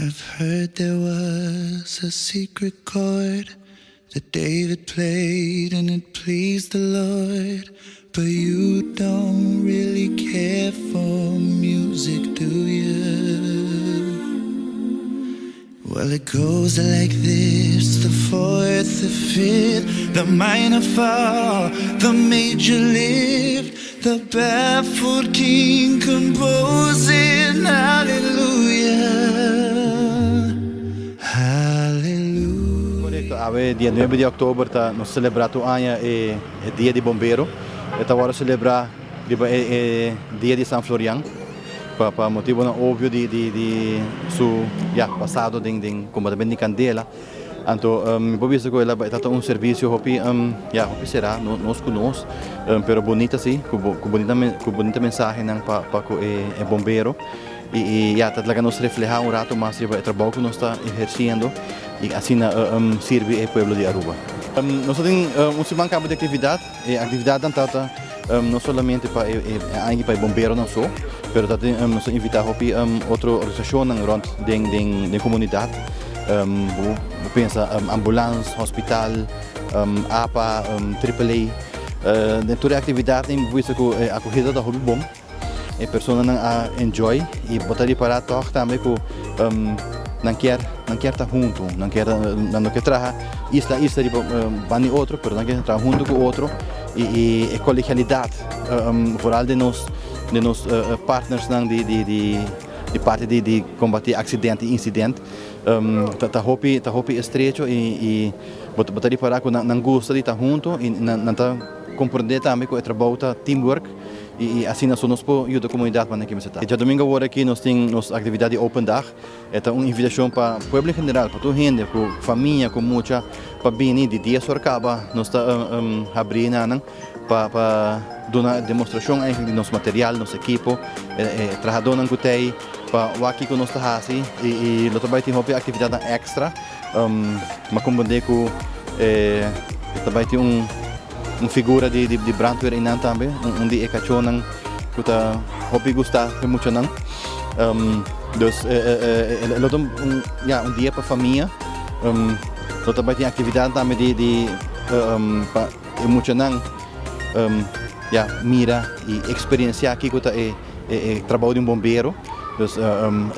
I've heard there was a secret chord that David played and it pleased the Lord. But you don't really care for music, do you? Well, it goes like this: the fourth, the fifth, the minor fall, the major lift, the baffled king composing hallelujah, hallelujah. Korekto, awe dia 9 di òktober ta nos selebrá tur aña e Dia di Bombero. E ta wòrdu selebrá riba e dia di San Florian pa motibonan obvio di su ya pasado den kombatamentu di kandela. Anto mi por bisa ku e ta un servisio hopi ya hopi será nos ku nos pero bunita si ku bunita mensahenan pa ku e bombero. I ya ta laga nos reflehá un rato mas riba e trabou ku nos ta ehersiendo i asina sirbi e pueblo di Aruba. Nos ta tin un siman kaba di aktividat. E aktividatnan ta ta no solamente pa e aña pa e bomberonan so, pero ta tin nos ta invitá hopi otro organisashonnan rònt den den komunidat. Bo pensa ambulans, hospital, apa, triple A. Den tur e aktividatnan bo bisa ku e akohida ta hopi bon. E personanan a enjoy y bo ta ripara tog tambe cu nan kier nan kier ta hunto, nan kier nan no kier traha isla isla riba banda di otro pero nan kier traha hunto cu otro y y e colegialidad vooral den nos den nos partnersnan di di di parti di di combati accident y incident ta ta hopi ta hopi estrecho y y bo ta ripara cu nan gusta di ta hunto y nan ta comprende tambe cu e trabou ta teamwork. I asina so nos por yuda komunidat manera ki mester ta. Djadomingo awor aki nos tin nos aktividat di Open Dag. E ta un invitashon pa pueblo en general, pa tur hende ku famia, ku mucha pa bini. Di dies or kaba nos ta habri nan pa pa duna demostrashon eigenlijk di nos material, nos ekipo, e trahadónan ku ta ei pa wak kiko nos ta hasi i lo ta bai tin hopi aktividatnan èkstra. M'a komprendé ku e ta bai tin un. Un figura di di brandweer einan tambe, un di e kachónan ku ta hopi gustá pa e muchanan. Dus e lo ta un ya un dia pa famia. Lo ta bai tin aktividat tambe di di pa e muchanan ya mira i eksperensiá kiko ta e e trabou di un bombero. Dus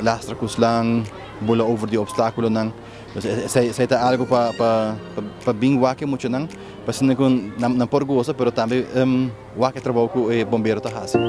lastra ku slan, bula over di opstákulonan. Esei ta algu pa pa bin wak e muchanan, pa asina ku nan por gosa pero tambe wak e trabou ku e bombero ta hasi.